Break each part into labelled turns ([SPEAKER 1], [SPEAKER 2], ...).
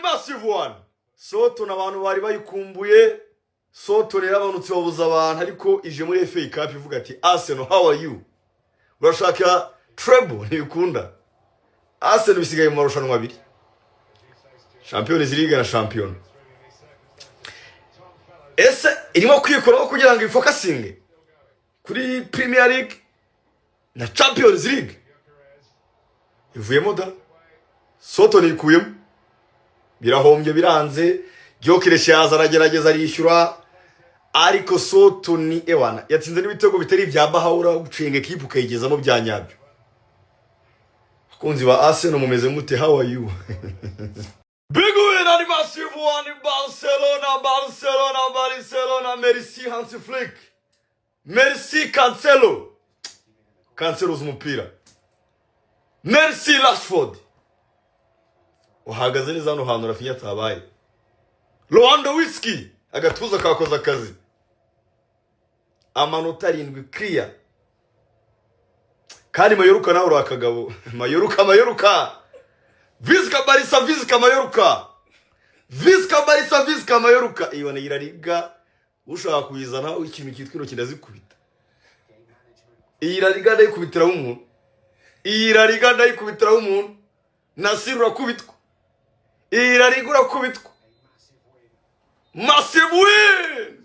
[SPEAKER 1] And massive one. Southampton abantu bari bayikumbuye. Southampton yaramanutse babuza abantu, ariko ije muri FA Cup ivuga ati: "Arsenal, how are you? Urashaka treble?" Ntibikunda. Arsenal bisigaye mu marushanwa abiri, Champions League na Champion. Ese irimo kwikoraho kugira ngo ifocusinge kuri Premier League na Champions League? Ivuyemo da. Southampton ikuyemo, birahombye, biranze. Gyökeres yaza aragerageza arishyura, ariko Southampton ewana yatsinze n'ibitego bitari ibya Bahawura. Gucenga ekipe ukayigezamo bya nyabyo. Abakunzi ba Arsenal, mumeze mute? How are you? Big win and massive one in Barcelona, Barcelona, Barcelona. Merci Hansi Flick, merci Cancelo. Cancelo uzi umupira. Merci Rashford, uhagaze neza hano hantu Raphinha atabaye. Lewandowski agatuza kakoze akazi. Amanota 7 clear. Kandi Mallorca nawe uri akagabo. Mallorca, Mallorca, Visca Barça, Visca Mallorca, Visca Barça, Visca Mallorca. Iyo ni La Liga, ushaka kuyizana ikintu cyitwa intoki ndazikubita. Iyi La Liga ndayikubitiraho umuntu, iyi La Liga ndayikubitiraho umuntu. Nasiri urakubitwa, iyi La Liga urakubitwa. Massive win.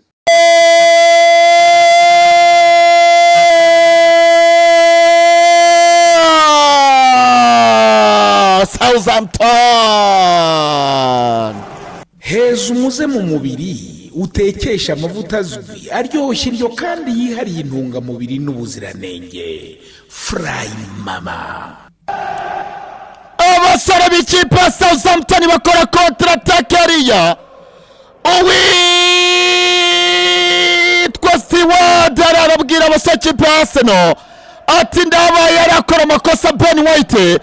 [SPEAKER 2] Southampton.
[SPEAKER 3] Heza umuze mu mubiri, utekesha amavuta azwi, aryoshya indyo kandi yihariye intungamubiri n'ubuziranenge. Furayi Mama.
[SPEAKER 2] Abasore b'ikipe ya Southampton bakora contre-attaque hariya. Uwitwa Stewart arabwira abasore ikipe ya Arsenal ati: "Ndabaye." Arakora amakosa Ben White,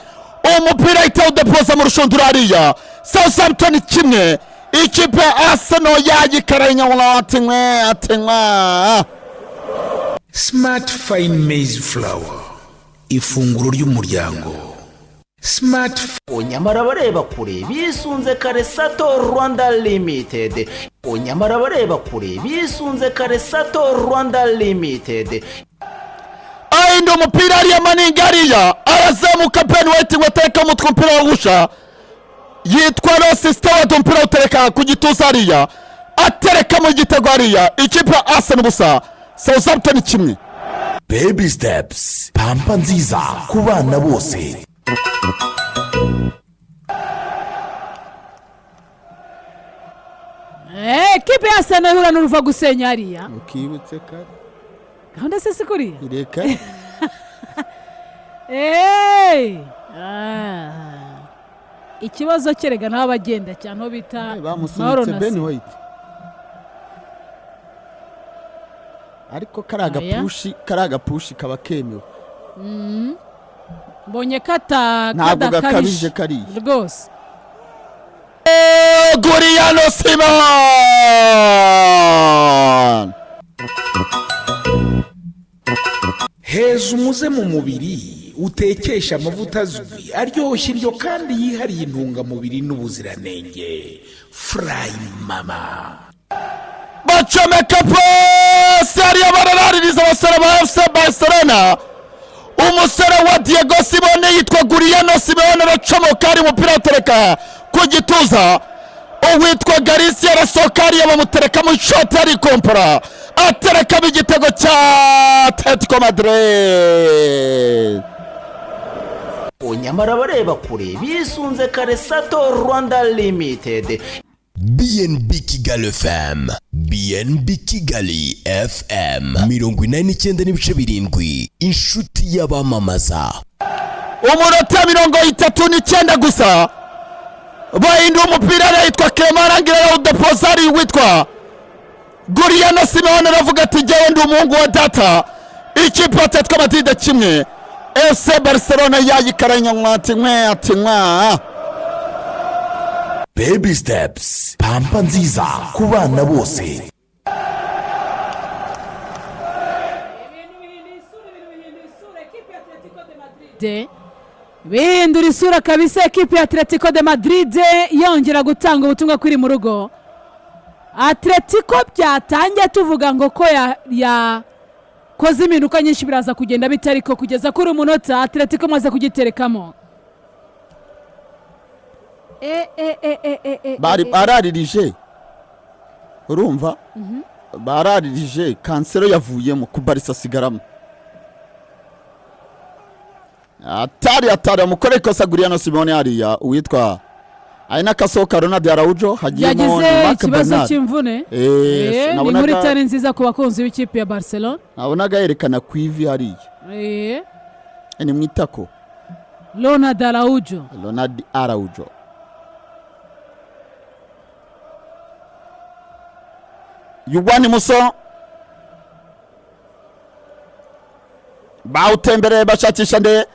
[SPEAKER 2] umupira ahita awudepoza mu rushundura hariya. Southampton 1, ikipe ya Arsenal yayikaraye ati mwe, ati mwa.
[SPEAKER 3] Smart Fine Maize Flour, ifunguro ry'umuryango Smart.
[SPEAKER 4] Nyamara abareba kure bisunze Karesato Rwanda Limited. Nyamara abareba kure bisunze Karesato Rwanda Limited.
[SPEAKER 2] Ahinda umupira hariya, maninga hariya arazamuka. Ben White ngo atereke umutwe, umupira wawusha. Yitwa Ross Stewart, umupira awutereka ku gituza hariya, atereka mu gitego hariya. Ikipe ya Arsenal 0, Southampton 1.
[SPEAKER 5] Baby Steps, pampa nziza ku bana bose.
[SPEAKER 6] Ekipe ya Arsenal ihura n'uruva gusenya hariya.
[SPEAKER 7] Ukibutse kare.
[SPEAKER 6] Gahunda se si kuriya?
[SPEAKER 7] Reka.
[SPEAKER 6] Hey! Ah. Ikibazo kerega nawe abagenda cyane aho bita Mahoro.
[SPEAKER 7] Bamusunitse
[SPEAKER 6] Na
[SPEAKER 7] Ben
[SPEAKER 6] Se.
[SPEAKER 7] White, ariko kari agapush, kari agapush kaba kemewe.
[SPEAKER 6] Mbonye kata
[SPEAKER 7] Ntabwo
[SPEAKER 6] kadakabije
[SPEAKER 7] gakabije kariya.
[SPEAKER 6] Rwose.
[SPEAKER 2] Giuliano Simeone.
[SPEAKER 3] Heza umuze mu mubiri, utekesha amavuta azwi, aryoshya indyo kandi yihariye intungamubiri n'ubuziranenge. Furayi Mama.
[SPEAKER 2] Bacomeka pasi hariya, bararaririza abasore ba FC Barcelona. Umusore wa Diego Simeone yitwa Giuliano Simeone aracomoka hari umupira awutereka ku gituza. Uwitwa Garcia arasohoka hariya, bamutereka mu ishoti, arikompora, aterekamo igitego cya Atletico Madrid.
[SPEAKER 4] Nyamara abareba kure bisunze Karesato Rwanda Limited.
[SPEAKER 5] BNB Kigali FM, BNB Kigali FM 89.7, inshuti y'abamamaza.
[SPEAKER 2] Umunota 39 gusa, bahinduye umupira. Ariya yitwa Clement arangira arawudepoza. Ari witwa Giuliano Simeone aravuga ati: "Jyewe ndi umuhungu wa data." Ikipe ya Atletico Madrid 1, FC Barcelona yayikaranya ati mwe, ati mwa.
[SPEAKER 5] Baby Steps, pampa nziza ku bana bose.
[SPEAKER 6] Ibintu bihinduye isura, ibintu bihinduye isura. Ekipe ya Atletico de Madrid Bihindura isura kabisa, ekipi ya Atletico de Madrid yongera gutanga ubutumwa kuri mu rugo. Atletico byatangiye tuvuga ngo ko yakoze impinduka nyinshi, biraza kugenda bite? Ariko kugeza kuri uyu munota Atletico imaze kugiterekamo. E, e, e, e, e, e,
[SPEAKER 7] Bari
[SPEAKER 6] e, e.
[SPEAKER 7] bararirije, urumva, bararirije. Cancelo yavuyemo, Cubarsi asigaramo. Atari atari amukore ikosa Giuliano Simeone hariya, uwitwa ari n'akasohoka Ronald Araujo, hagiyemo
[SPEAKER 6] Yagize
[SPEAKER 7] Marc
[SPEAKER 6] ikibazo
[SPEAKER 7] Bernal.
[SPEAKER 6] cy'imvune. Ni inkuru itari nziza ku bakunzi b'ikipe ya Barcelona.
[SPEAKER 7] Nabonaga yerekana ku ivi hariya. Ni mu itako.
[SPEAKER 6] Ronald Araujo.
[SPEAKER 7] Ronald Araujo. Yuwani Muso bawutembereye, bashakisha nde?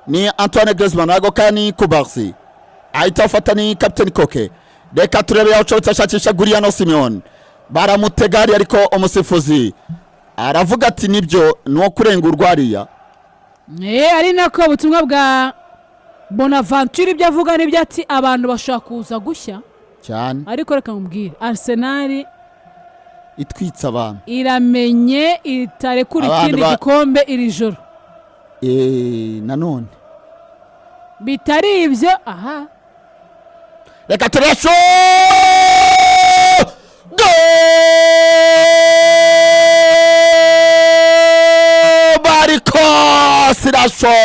[SPEAKER 7] Ni Antoine Griezmann. Agoka ni Cubarsi, ahita afata ni Captain Koke. Reka turebe, yawucometse ashakisha Giuliano Simeone, baramutega hariya, ariko umusifuzi aravuga ati nibyo, ni uwo kurengurwa hariya.
[SPEAKER 6] Ari nako ubutumwa bwa Bonaventure, ibyo avuga nibyo, ati abantu bashobora kuza gushya.
[SPEAKER 7] Cyane.
[SPEAKER 6] Ariko reka nkubwire, Arsenal
[SPEAKER 7] itwitse abantu.
[SPEAKER 6] Iramenye itarekura
[SPEAKER 7] Abantu
[SPEAKER 6] ikindi gikombe iri joro.
[SPEAKER 7] Nanone
[SPEAKER 6] bitari ibyo aha.
[SPEAKER 2] Reka turesho. Go Marcos Rashford.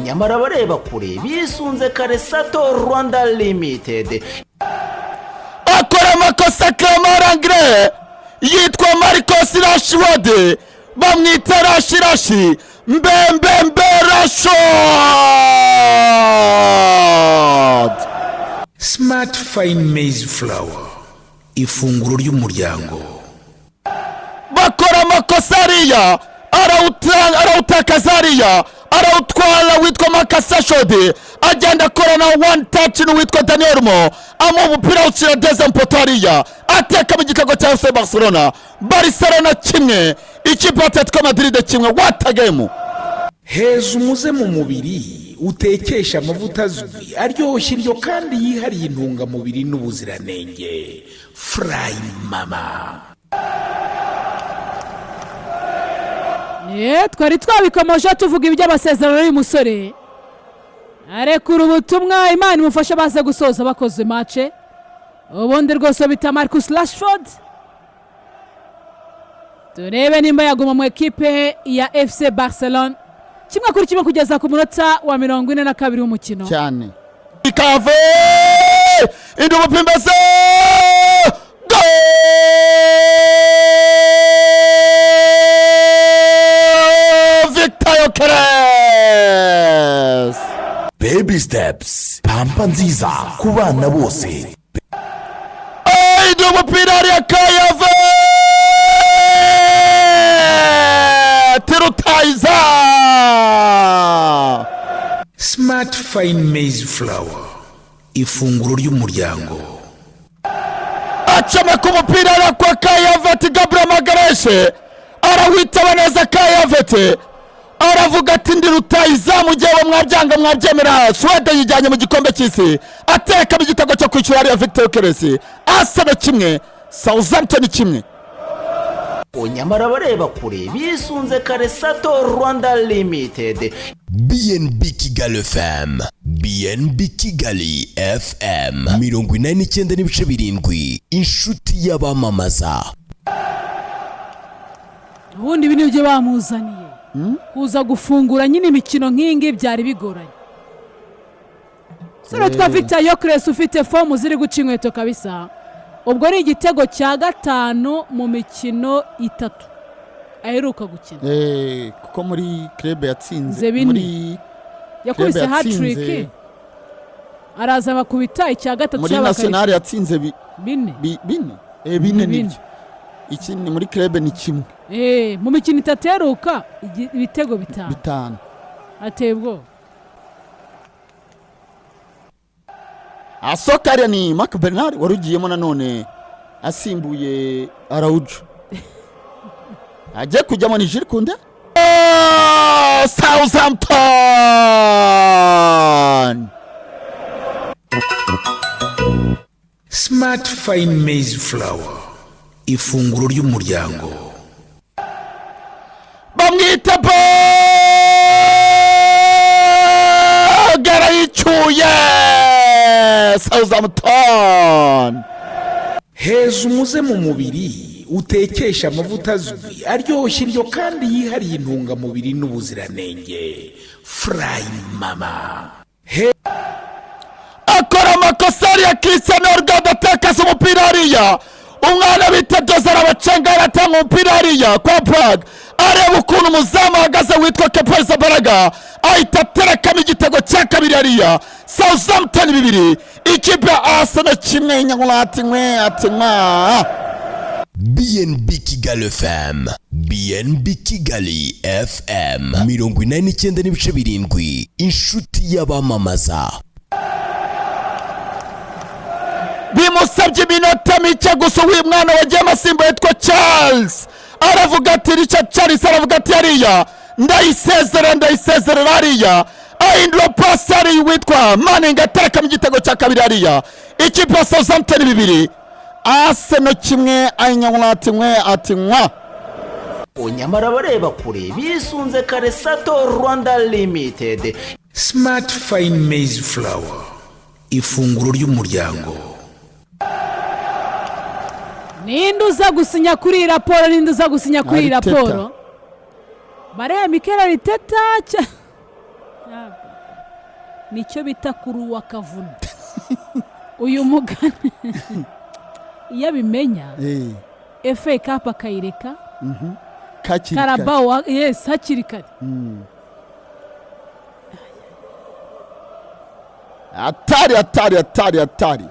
[SPEAKER 4] Nyamara abareba kure bisunze Karesato Rwanda Limited.
[SPEAKER 2] Akora amakosa Clement yitwa Marcos Rashford, bamwita Rashi Rashi mbembembe Rashford.
[SPEAKER 3] Smart Fine Maize Flour, ifunguro ry'umuryango.
[SPEAKER 2] Bakora amakosa hariya, arawutakaza hariya, arawutwara witwa Marcus Rashford, agenda akora na one touch n'uwitwa Daniel Mo, amuha umupira, awushyira deuxième poteau hariya, atekamo igitego cya FC Barcelona. Barcelona 1, ikipe ya Atletico Madrid 1. What a game!
[SPEAKER 3] Heza umuze mu mubiri utekesha amavuta azwi, aryoshya indyo kandi yihariye intungamubiri n'ubuziranenge, Furayi Mama.
[SPEAKER 6] Twari twabikomoje tuvuga iby'amasezerano y'uyu musore, arekura ubutumwa, Imana imufashe baze gusoza bakoze match. Ubundi rwose bita Marcus Rashford, turebe nimba yaguma mu ekipe ya FC Barcelona. 1-1 kugeza ku munota wa 42 w'umukino.
[SPEAKER 7] Cyane.
[SPEAKER 2] Ikave indi umupimbese. Go Victor Gyokeres!
[SPEAKER 5] Baby Steps, pampa nziza ku bana bose.
[SPEAKER 2] Indi umupira hariya, Kayave tirutayiza.
[SPEAKER 3] Smart Fine Maize Flour, ifunguro ry'umuryango.
[SPEAKER 2] Acomeka umupira hariya kwa Kayaveti, Gabriel Magalhaes arawitaba neza. Kayaveti aravuga ati ndi rutayizamu, ngewe mwabyanga mwabyemera, Suwede yijyanye mu gikombe cy'isi. Aterekamo igitego cyo kwishyura hariya Victor Gyokeres. Arsenal 1, Southampton 1.
[SPEAKER 4] Nyamara abareba kure bisunze Karesato Rwanda Limited.
[SPEAKER 5] BNB Kigali FM, BNB Kigali FM 89.7, inshuti y'abamamaza.
[SPEAKER 6] Ubundi ibi nibyo bamuzaniye, kuza gufungura nyine imikino nk'iyi ngiyi byari bigoranye. Sore twa Victor Gyokeres ufite forme ziri guca inkweto kabisa. Ubwo ni igitego cya gatanu mu mikino itatu aheruka gukina.
[SPEAKER 7] Kuko muri club yatsinze
[SPEAKER 6] Nze bine.
[SPEAKER 7] Muri
[SPEAKER 6] Yakubise
[SPEAKER 7] club yatsinze
[SPEAKER 6] hat-trick, araza bakubita icya gatatu
[SPEAKER 7] muri
[SPEAKER 6] cy'abakaritsiye.
[SPEAKER 7] National yatsinze
[SPEAKER 6] Bine.
[SPEAKER 7] Bine. Bine.
[SPEAKER 6] Bine.
[SPEAKER 7] Nibyo, iki ni muri club ni kimwe.
[SPEAKER 6] Mu mikino itatu iheruka ibitego bitanu.
[SPEAKER 7] Bitanu.
[SPEAKER 6] Ateye ubwoba.
[SPEAKER 7] Asoka hariya ni Marc Bernal wari ugiyemo nanone asimbuye Araujo, agiye kujyamo ni Jules Kounde. Southampton.
[SPEAKER 3] Smart Fine Maize Flour, ifunguro ry'umuryango.
[SPEAKER 7] Bamwita Bogara, yicyuye Southampton.
[SPEAKER 3] Heza umuze mu mubiri utekesha amavuta azwi, aryoshya indyo kandi yihariye intungamubiri n'ubuziranenge, Furayi Mama.
[SPEAKER 2] Akora amakosa hariya Cristiano Ronaldo, atakaza umupira hariya. Umwana bita Doza arabacenga, aratanga umupira hariya kwa Prague, areba ukuntu umuzamu ahagaze witwa Kepa Arrizabalaga, ahita aterekamo igitego cya kabiri hariya. Southampton 2, ikipe ya Arsenal 1. Nyangwa ati nkwe, ati nkwa.
[SPEAKER 5] BNB Kigali FM, BNB Kigali FM 89.7, inshuti y'abamamaza.
[SPEAKER 2] Bimusabye iminota mike gusa. Uyu mwana wagiye amasimba yitwa Charles aravuga ati, Richard Charles aravuga ati: "Hariya ndayisezera, ndayisezerera." Hariya ahindura pasi hariya, witwa Manning aterekamo igitego cya kabiri hariya. Ikipe ya Southampton 2, Arsenal 1. Ayinyanywa ati nkwe, ati nkwa.
[SPEAKER 4] Nyamara abareba kure bisunze Karesato Rwanda Limited.
[SPEAKER 3] Smart Fine Maize Flour, ifunguro ry'umuryango.
[SPEAKER 6] Ninde uza gusinya kuri iyi raporo? Ninde uza gusinya kuri iyi
[SPEAKER 7] Arteta.
[SPEAKER 6] raporo? Bareba Mikel Arteta. Nicyo bita kuruwa kavuna. Uyu mugani iyo abimenya, FA Cup akayireka
[SPEAKER 7] Hakiri kare.
[SPEAKER 6] Carabao, yes, hakiri kare.
[SPEAKER 7] Atari, atari, atari, atari.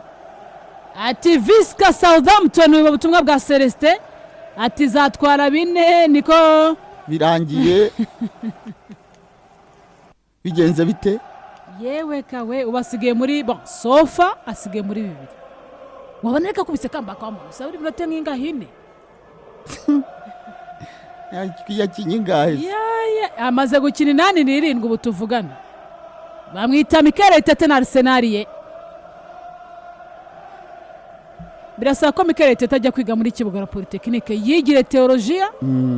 [SPEAKER 6] Ati Visca Southampton, ubu butumwa bwa Celestin, ati zatwara 4 niko.
[SPEAKER 7] Birangiye bigenze bite?
[SPEAKER 6] Yewe kawe, ubu asigaye muri, bon, sofa asigaye muri 2. Wabona reka akubise kamba kwa muntu usaba iminota nk'ingahe? 4.
[SPEAKER 7] Yakinye ingahe se?
[SPEAKER 6] Yaya, amaze gukina 87 ubu tuvugana. Bamwita Mikel Arteta na Arsenal ye. Birasaba ko Mikel Arteta ajya kwiga muri Kibogora Polytechnique, yigire teolojiya,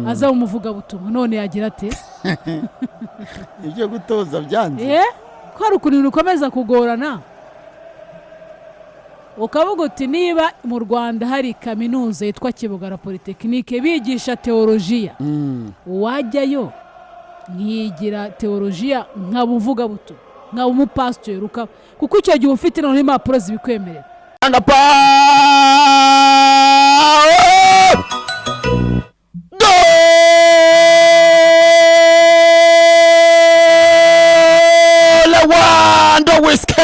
[SPEAKER 6] aza umuvugabutumwa. None yagira ate?
[SPEAKER 7] Ibyo gutoza byanze.
[SPEAKER 6] Eh, ko hari ukuntu bikomeza kugorana, ukavuga uti niba mu Rwanda hari kaminuza yitwa Kibogora Polytechnique bigisha teolojiya, wajyayo nkigira teolojiya, nkaba umuvugabutumwa, nkaba umupasiteri, ukaba, kuko icyo gihe ufite noneho impapuro zibikwemerera.
[SPEAKER 2] Anga pa. Goal! Lewandowski!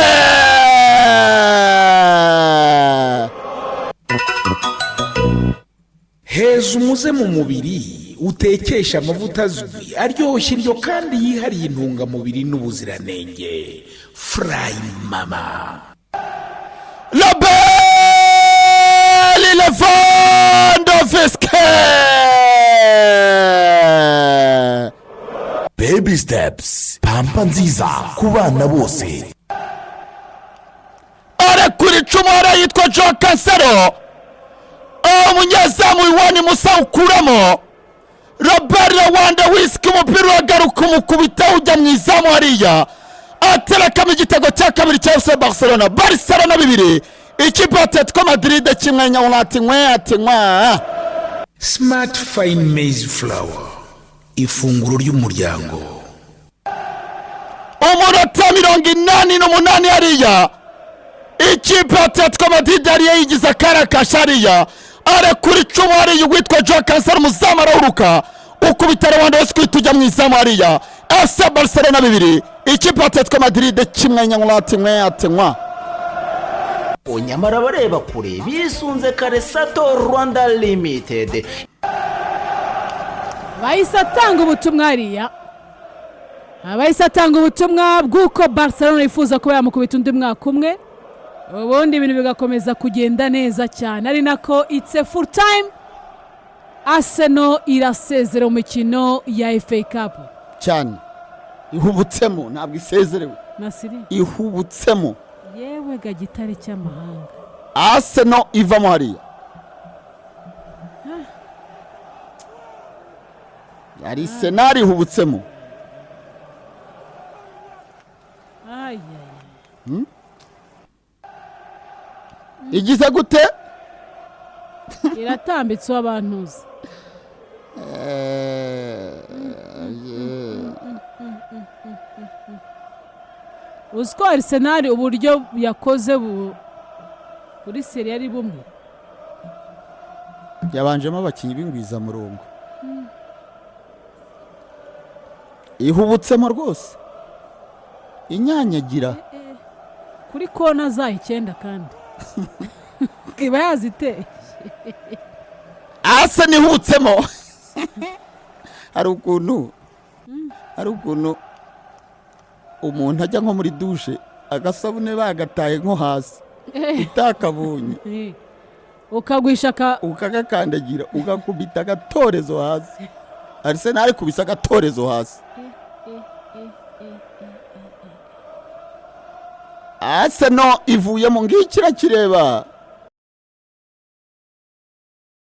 [SPEAKER 3] Heza umuze mu mubiri utekesha amavuta azwi, aryoshya indyo kandi yihariye intungamubiri n'ubuziranenge, Furayi Mama.
[SPEAKER 2] Robert Lewandowski!
[SPEAKER 5] Baby Steps, pampa nziza ku bana bose.
[SPEAKER 2] Arekura icumu hariya, yitwa Joe Cancelo, umunyezamu Iwani Musa ukuramo. Robert Lewandowski, umupira uragaruka umukubita ujya mu izamu hariya, aterekamo igitego cya kabiri cya FC Barcelona. Barcelona 2, ikipe ya Atletico Madrid 1. Nyabona ati nkwe, ati nkwa.
[SPEAKER 3] Smart Fine Maize Flour, ifunguro ry'umuryango.
[SPEAKER 2] Umunota 88 hariya, ikipe ya Atletico Madrid hariya yigize akarakasha hariya, arekura icumu hariya, uwitwa Joe Cancelo, umuzamu arawuruka, ukubita Lewandowski uhita ujya mu izamu hariya. FC Barcelona 2, ikipe ya Atletico Madrid 1. Nyanywa ati nkwe, ati nkwa.
[SPEAKER 4] Nyamara abareba kure bisunze Karesato Rwanda Limited.
[SPEAKER 6] Bahise atanga ubutumwa hariya, bahise atanga ubutumwa bw'uko Barcelona yifuza kuba yamukubita undi mwaka umwe, ubundi ibintu bigakomeza kugenda neza cyane. Ari nako it's a full time, Arsenal irasezera mu mikino ya FA Cup.
[SPEAKER 7] Cyane. Ihubutsemo, ntabwo isezerewe.
[SPEAKER 6] Nasiri.
[SPEAKER 7] Ihubutsemo.
[SPEAKER 6] Yewe ga gitare cy'amahanga.
[SPEAKER 7] Arsenal ivamo hariya. Arsenal ihubutsemo.
[SPEAKER 6] Ay, ay,
[SPEAKER 7] Igize gute?
[SPEAKER 6] Ay. Iratambitse uw'abantuzi. Uzi ko Arsenal uburyo yakoze buri seri ari bumwe.
[SPEAKER 7] Yabanjemo abakinnyi b'ingwizamurongo. Ihubutsemo rwose, inyanyagira.
[SPEAKER 6] Kuri kona zayo icyenda kandi iba yaziteye.
[SPEAKER 7] Arsenal ihubutsemo. Hari ukuntu umuntu ajya nko muri dushe, agasabune bagataye nko hasi utakabonye,
[SPEAKER 6] Ukagwisha aka
[SPEAKER 7] ukagakandagira, ugakubita agatorezo hasi. Arsenal ikubise agatorezo hasi. Arsenal ivuyemo, ngiki irakireba.